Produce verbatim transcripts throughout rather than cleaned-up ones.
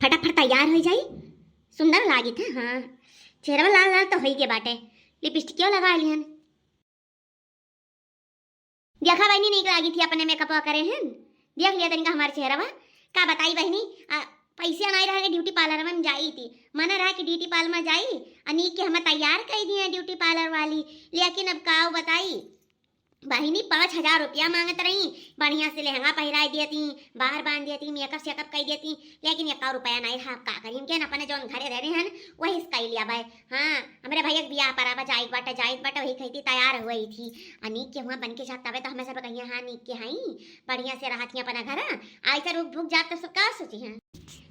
फटाफट तैयार होइ जाई, सुंदर लागित है। हाँ, चेहरवा लाल लाल तो होई गे बाटे, लिपस्टिकियो लगा लिहन। देखा बहिनी, नीक लागित ही अपने मेकअपवा करे हन। देख लिया तनिका हमार चेहरवा। का बताई बहिनी, आ, पैसे नाई रहा कि ब्यूटी पार्लर में जाई थी, मना रहा कि ब्यूटी पार्लर में जाई, आ नीक के हमें तैयार कई दिए ब्यूटी पार्लर वाली। लेकिन अब का बताई बहिनी, पाँच हजार रुपया मांगत रही, बढ़िया से लहंगा पहिराई दियती, बार बांध दियती, मेकअप शेकअप कई दियती, लेकिन एक्का रुपया नाई रहा। अब का करी, इनके न अपने जौन घरे रहे हन वही से कई लिया भाई। हाँ, हमरे भैया के बियाह परा बा, जाइत बाटे, जाइत बाटे, वही कहती तैयार हुई थी। आ नीक के हुआ बन के जात तबे तो हमें सब कहिए, हाँ नीक के हई, बढ़िया से रहत ही अपना घर। ऐसे रुक भुक जात तो सब का सोची हैं।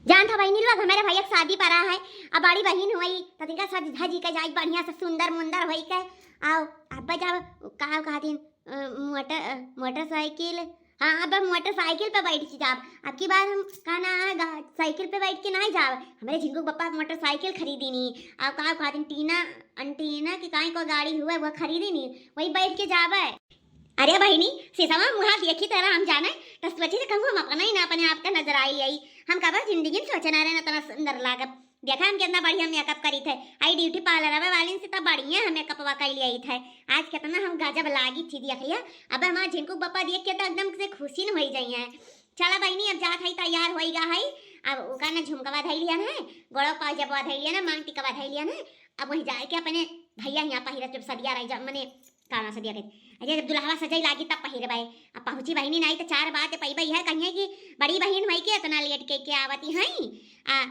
जानत हो बहिनी लोग, हमारे भैया के शादी परा है, अब बड़ी बहिन हुई तो तिनका सज धजी के जाई, बढ़िया से सुंदर मुंदर होई के। आओ, अब जाओ, का कहती, अ, मोटर, अ, मोटरसाइकिल, हाँ, अब हम मोटरसाइकिल पे बैठ के जाब। अब की बार हम, का ना है, गा-, साइकिल पे बैठ के नाई जाब। हमरे झिनकू के बप्पा मोटरसाइकिल खरीदी नी। अब का कहती, टीना, एंटीना की काई को गाड़ी हुए, वो खरीदी नी, वही बैठ के जाबे। अरे बहिनी, शीशवा मुहा देखी तरह हम जाने, तो सोची थे कहूँ हम अपना ही ना अपने आप का नजर आई आई। हम कब जिंदगी में सोचे ना रहे ना इतना सुंदर लागब। देखा हम कितना बढ़िया मेकअप करी थे। आई ब्यूटी पार्लर वालिन से तो बढ़िया हम मेकअपवा कर लिया थे। आज कितना हम गजब लागी थी, देखिए। अब हमार झिनकू बप्पा देख के तो एकदम से खुशी न होई जाई है। चला बहिनी, अब जात है, तैयार होई गा है। अब ओका ना झुमकवा धई लिया है, गोड़वा पाजेबवा धई लिया ना, मांग टिकवा धई लिया है। अब वही जाए के अपने भैया यहाँ पहिरत जब सदिया रही, जब मने काना सदिया के, अरे जब दुल्हवा सजई लागी तब पहिरबे। अब पहुँची बहिनी नाई तो चार बात पैबे है, कहिए कि बड़ी बहिन हुई के इतना लेट के, के आवती हैं। आ,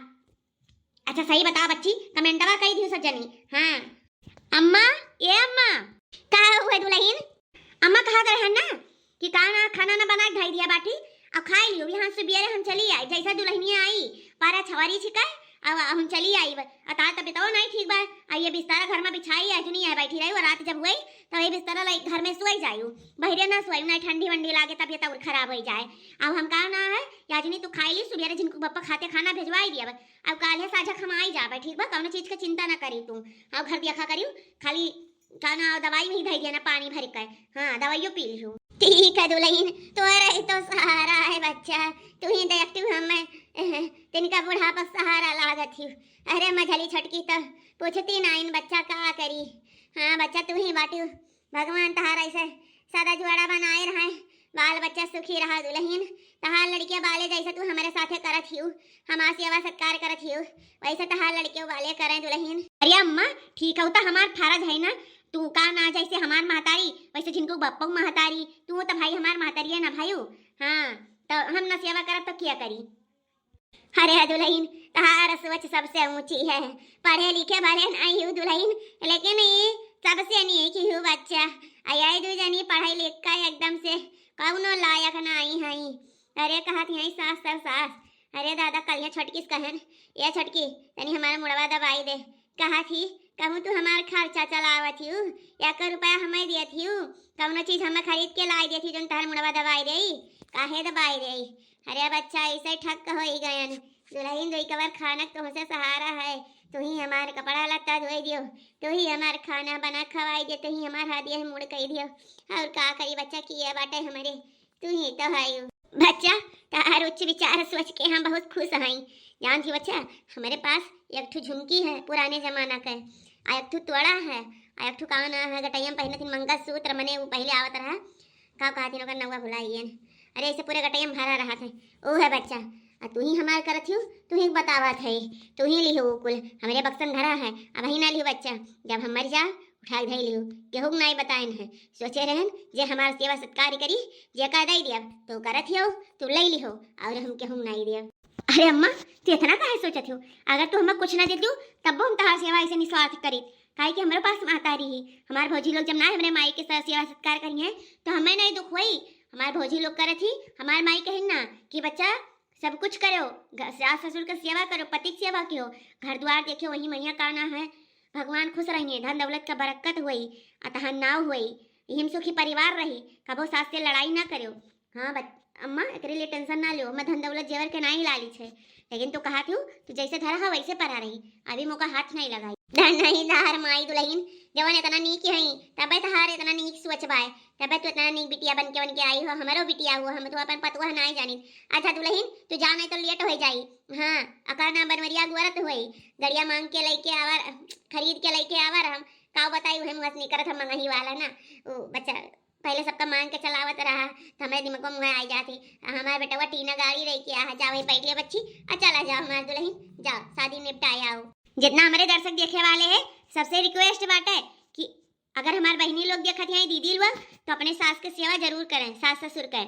अच्छा सही बता बच्ची, कमेंटवा कई दियो सब जनी। हाँ। अम्मा, ए अम्मा। का हुए दुलहिन? अम्मा कहत रहे ना कि का ना खाना ना बना के धई दिया बाटी, अब खाई लियो। यहाँ से बियरे हम चली आई, जैसा दुलहिनिया आई, पारा छवारी छिकै, अब हम चली आई। अता तबियतवा नहीं ठीक बा, आ ये बिस्तारा घर में बिछाई, आज नहीं है बैठी रही, वो रात जब हुई तो ये बिस्तारा लाई घर में सोई जायू, बहिरे ना सोई, नहीं ठंडी वंडी लागे तबियत और खराब हो जाए। अब हम का ना है, याजनी तू खाई ली, सुबेरे झिनकू बप्पा खाते खाना भेजवाई दिया। अब काल्हे साझा हम आई जाबे, ठीक बा, कौनो चीज के चिंता ना करी तू। अब घर देखा करियो, खाली का ना दवाई में ही धई दिया ना पानी भर के। हाँ, दवाइयो पी लियो। ठीक है दुलहिन, तोहरे ही तो सहारा है बच्चा, तू ही देख तू हमें, एह, तिनका बुढ़ापा सहारा लागत ही। अरे मझली छोटकी तो पूछती ना इन बच्चा का करी। हाँ बच्चा, तू ही बाटी, भगवान तहार ऐसे सदा जुआड़ा बनाए रहे, बाल बच्चा सुखी रहा दुलहिन। तहार लड़किया बाले जैसे तू हमारे साथे करत हियू, हमार सेवा सत्कार करत हियू, वैसे तहार लड़कियों बाले करें दुलहिन। अरे अम्मा, ठीक है, तो हमार फर्ज है ना, तू का ना जैसे हमार महतारी वैसे झिनकू बप्पा महतारी, तू तो भाई हमार महतारी है ना भाई। हाँ, तो हम ना सेवा करत तो क्या करी? अरे दुलहिन, तहार सोच सबसे ऊंची है। पढ़े लिखे भले नहीं हूँ दुलहिन, लेकिन ये सबसे नीक हूँ बच्चा। आ ये दू जनी पढ़ाई लिख के एकदम से कौनो लायक नहीं है। अरे कहत यही सास सब सास, अरे दादा कल ये छोटकी से कहन, "ए छोटकी, तनी हमारा मुड़वा दबाई दे।" कहत ही, "कहूँ तू हमार खर्चा चलावत हियू, एक रुपया हमें दियत हियू, कौनो चीज हमें खरीद के लाई देत ही जौन तहार मुड़वा दबाई देई, काहे दबाई देई?" अरे बच्चा, ऐसे ठक होई गयन। दुलहिन दुई कवर खानक तुमसे सहारा है, तू ही हमार कपड़ा लत्ता धोई दियो, तू ही हमार खाना बना खवाई दियो, तू ही हमार हाथ दिए मुड़ कई दियो। और का करी बच्चा, किए बाटे हमरे, तू ही तो है। बच्चा, तार उच्च विचार सोच के हम बहुत खुश हई। जान थी बच्चा, हमारे पास एक ठो झुमकी है पुराने जमाना के, आ एक ठो तोड़ा है, आ एक ठो काना है, गटैया में पहनत हिन मंगलसूत्र, मने वो पहले आवत रहा, का कहत हिन ओकर नौवा भुलाइए। अरे ऐसे पूरे गटैया में भरा रहत है, ओ है बच्चा। आ तू ही हमार करत हियो, तू ही बतावत है, तू ही लिहो वो कुल, हमरे बक्सन धरा है, अब ही ना लिहो बच्चा, जब हम मर जा उठा के धई लिहो, केहू के नाई बताइन है। सोचे रहन जे हमार सेवा सत्कार करी, जे का दई दियब तो करत हियो, तू ले लिहो, और हम केहू के नाई दियब। अरे अम्मा, तू इतना काहे सोचत हो? अगर तू हमें कुछ ना देतू, तब हम तहार सेवा ऐसे निस्वार्थ करीत, काहे कि हमरे पास महतारी ही। हमार भौजी लोग जब ना हमरे माई के साथ सेवा सत्कार करी हैं, तो हमें नहीं दुख होई। हमार भौजी लोग करत ही, हमार माई कहिन ना कि बच्चा सब कुछ करो, घ-, सास ससुर के सेवा करो, पति के सेवा करो, घर द्वार देखो, वही मैया का ना है, भगवान खुश रहिए, धन दौलत का बरकत होई, आ तहार नाव होई, यही में सुखी परिवार रही, कबो सास से लड़ाई ना करो। हाँ बच-, अम्मा, एकरे लिए टेंशन ना लो, मैं धन दौलत जेवर के नाही लालिच है, लेकिन तू कहा थी, तू जैसे धरा है वैसे परा रही, अभी मोका हाथ नहीं लगाई। धन नहीं तहार माई दुलहिन, जवन इतना नीक हई, तबे तहार इतना नीक सोच बाय, तबे तू इतना नीक बिटिया बन के, बन के आई हो, हमरो बिटिया हुआ, हम तो अपन पतुआ नहीं जानी। अच्छा दुलहिन, तू जा नहीं तो लेट हो जाई। हाँ, अकर नाम बनवरिया गोरत हुई, गड़िया मांग के लेके आवर, खरीद के लेके आवर हम, का बताई, उहे मुँह से निकरत हम मंगही वाला ना, उ बच्चा पहले सबका मांग के चलावत रहा, तो हमारे दिमाग में मुँह आई जाती। हमारे बेटवा टीना गाड़ी रही के आ, जा वही बैठ लिया बच्ची, और चला जाओ हमारे दुलहिन, जाओ शादी निपटाए आओ। जितना हमारे दर्शक देखे वाले हैं, सबसे रिक्वेस्ट बाटे कि अगर हमारे बहिनी लोग देखत हैं, दीदी लोग, तो अपने सास के सेवा जरूर करें, सास ससुर के।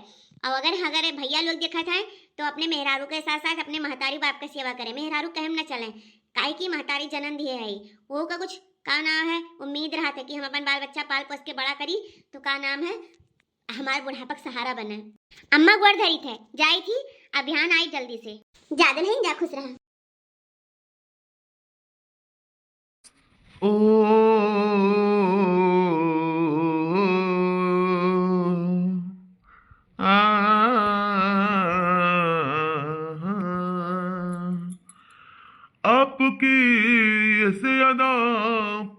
और अगर, अगर भैया लोग देखत हैं, तो अपने मेहरारू के साथ साथ अपने महतारी बाप के सेवा करें। मेहरारू कहम न चलें, काहे कि महतारी जन्म दिए है, वो का कुछ का नाम है, उम्मीद रहत है कि हम अपन बाल बच्चा पाल पोस के बड़ा करी, तो का नाम है, हमार बुढ़ापा के सहारा बने। अम्मा गोड़ धरी थे, जाई थी, अभियान आई जल्दी से। जा दुलहिन जा, खुश रहा। ओ, आ, आपकी इस अदा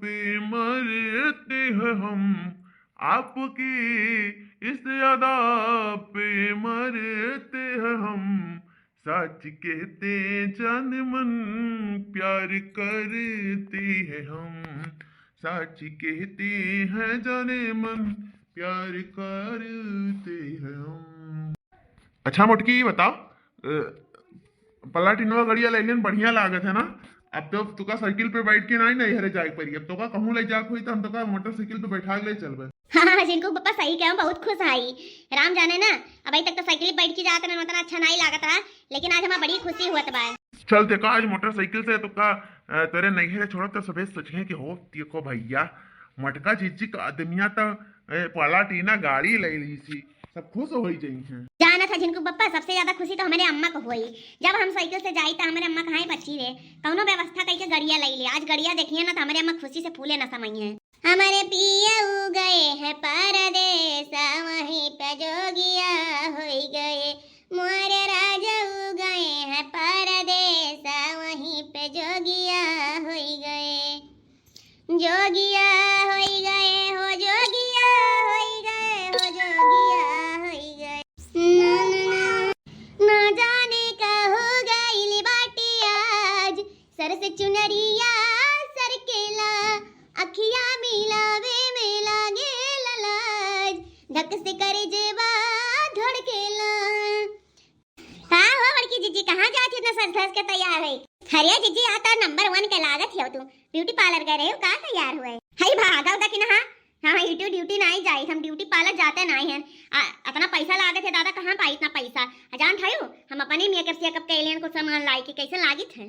पे मरते हैं हम, आपकी इस अदा पे मरते हैं हम, सच कहते जाने मन प्यार करते हैं हम, सच कहते हैं जाने मन प्यार करते हैं हम। अच्छा मोटकी, ई बताओ, अ, पलाटिनवा गड़िया लैलन, बढ़िया लागत है ना? अब तो तुका साइकिल पे बैठ के नाहीं नैहरे जाए के पड़ी, अब तोका कहूँ ले जाए के होई तो हम तोका मोटरसाइकिल पे बैठा के ले चलबे। हाँ, हाँ, झिनकू के पप्पा सही कहे, बहुत खुश हई। राम जाने ना, अबही तक तो साइकिल पे बैठ के जात रहन, उतना अच्छा नाहीं लागत रहा, लेकिन आज हमार बड़ी खुशी होत बा। चल, देखा, आज मोटरसाइकिल से तोका, अ, तोरे नैहरे छोड़ब तो सबे सोचिहैं कि हो, देखो भैया, मोटका जिज्जी का आदमिया तो, ए, पलाटिना गाड़ी ले लीसी, सब खुश होइ जइहैं। जानत है झिनकू बप्पा, सबसे ज्यादा खुशी तो हमरे अम्मा को होई। जब हम साइकिल से जाई तो हमरे अम्मा कहाँ बची रे, कौनो व्यवस्था कइके गड़िया ले ले। आज गड़िया देखिहैं ना तो हमरे अम्मा खुशी से फूले न समइहैं। हमारे पियऊ गए हैं परदेस, वहीं पे जोगिया होई गए। मोरे राजऊ गए हैं परदेस, वहीं पे जोगिया होई गए। जोगिया होई गए हो, जोगिया होई गए हो, जोगिया होई गए। ना, ना, ना, ना जाने का हो गइल बाटे आज, सर से चुनरिया सरकेला, अखिया मिलावे में लागे लाज, धक से करेजवा धड़केला। का हो बड़की जिज्जी, कहाँ जात हो इतना सज धज के तैयार है? अरे जिज्जी, आ तो नंबर वन के लागत हो तू, ब्यूटी पार्लर गए रहे हो का तैयार हुए? हई भागव दखिनहा, हाँ, हाँ, इटू ड्यूटी नाहीं जाई, हम ब्यूटी पार्लर जाते नाहीं हैं। आ, इतना पैसा लागत है दादा, कहाँ पाई इतना पैसा? आ, जानत हयू, हम अपने मेकअप सेकअप के लिए कुछ सामान लाई के कैसे लागित है।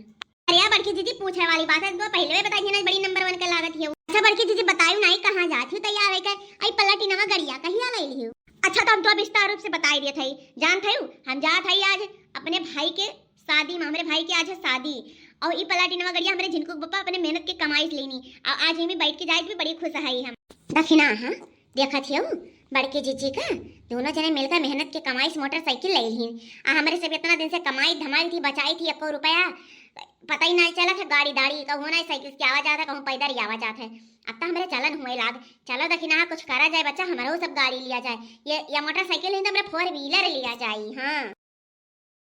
अरे यार बड़की जिज्जी, पूछे वाली बात है, तो पहले भी बताई थी ना, बड़ी नंबर वन के लागत है। अच्छा बड़की जिज्जी, बतायू नाहीं, कहाँ जात हो तैयार होइके? आई पलाटिनवा गड़िया कहिया ले लियो? अच्छा, तो हम तो विस्तार रूप से बताई देत हई। जानत हयू, हम जात हई आज अपने भाई के शादी में, हमरे भाई के आज है शादी, और ई पलाटिनवा गड़िया हमरे झिनकू के बप्पा अपने मेहनत के कमाई से लेनी, और आज एमे बैठ के जाइत भी बड़ी खुश हई हम। दखिनहा, हाँ, देखत हऊ बड़की जिज्जी का, दोनों जने मिलकर मेहनत के कमाई से मोटरसाइकिल ले लिहिन। आ हमरे सब इतना दिन से कमाई धमाई थी, बचाई थी, एको रुपया पता ही नाहीं चलत है, गाड़ी दाड़ी कहूँ नाहीं, साइकिल से आवा जात है, कहूँ पैदल ही आवा जात है। अब तो हमरे चलन हुए लाग, चलो दखिनहा कुछ करा जाए बच्चा, हमरो सब गाड़ी लिया जाए, ये, या मोटरसाइकिल नहीं तो हमरे फोर व्हीलर लिया जाए। हाँ।